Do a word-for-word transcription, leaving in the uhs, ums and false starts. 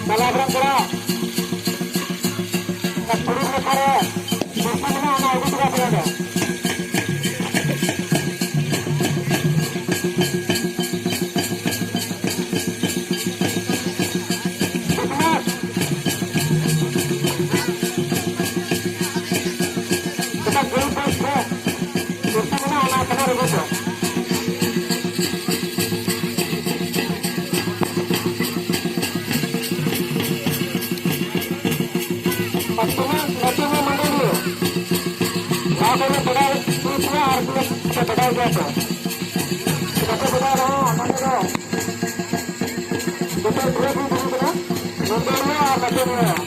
ᱛᱟᱞᱟ ᱵᱨᱚᱢ ᱠᱚᱲᱟ, ᱚᱱᱟ ᱯᱩᱨᱩᱵ ᱱᱟᱠᱷᱟ ᱨᱮ ᱵᱤᱨᱥᱤ ᱢᱮᱱᱟᱜᱼᱟ, ᱚᱱᱟ ᱤᱫᱤ ᱛᱚᱨᱟ ᱯᱮ ᱚᱸᱰᱮ᱾ ᱥᱤᱠᱷᱱᱟᱹᱛ᱾ ᱡᱚᱛᱚ ᱜᱟᱹᱭ ᱠᱚ ᱥᱮ ᱵᱤᱨᱥᱤ ᱢᱮᱱᱟᱜᱼᱟ, ᱚᱱᱟ ᱛᱟᱞᱟ ᱨᱮᱜᱮ ᱛᱚ᱾ ᱟᱨ ᱛᱤᱱᱟᱹᱜ ᱱᱚᱛᱮ ᱢᱟ ᱢᱟᱹᱫᱟᱹᱲᱤᱭᱟᱹ᱾ ᱱᱚᱣᱟ ᱠᱚᱞᱮ ᱵᱟᱰᱟᱭ ᱦᱩᱭ ᱠᱟᱱᱟ ᱟᱨ ᱠᱚᱞᱮ ᱵᱟᱰᱟᱭ ᱜᱮᱭᱟ ᱛᱚ᱾ ᱵᱟᱠᱚ ᱵᱟᱰᱟᱭ ᱨᱮᱦᱚᱸ ᱚᱱᱟ ᱠᱚᱫᱚ ᱡᱚᱛᱚ ᱫᱷᱩᱨᱟᱹ ᱜᱮ ᱦᱩᱭ ᱠᱟᱱᱟ᱾ ᱢᱟᱹᱫᱟᱹᱲᱤᱭᱟᱹ ᱟᱨ ᱱᱚᱛᱮ ᱱᱤᱭᱟᱹ᱾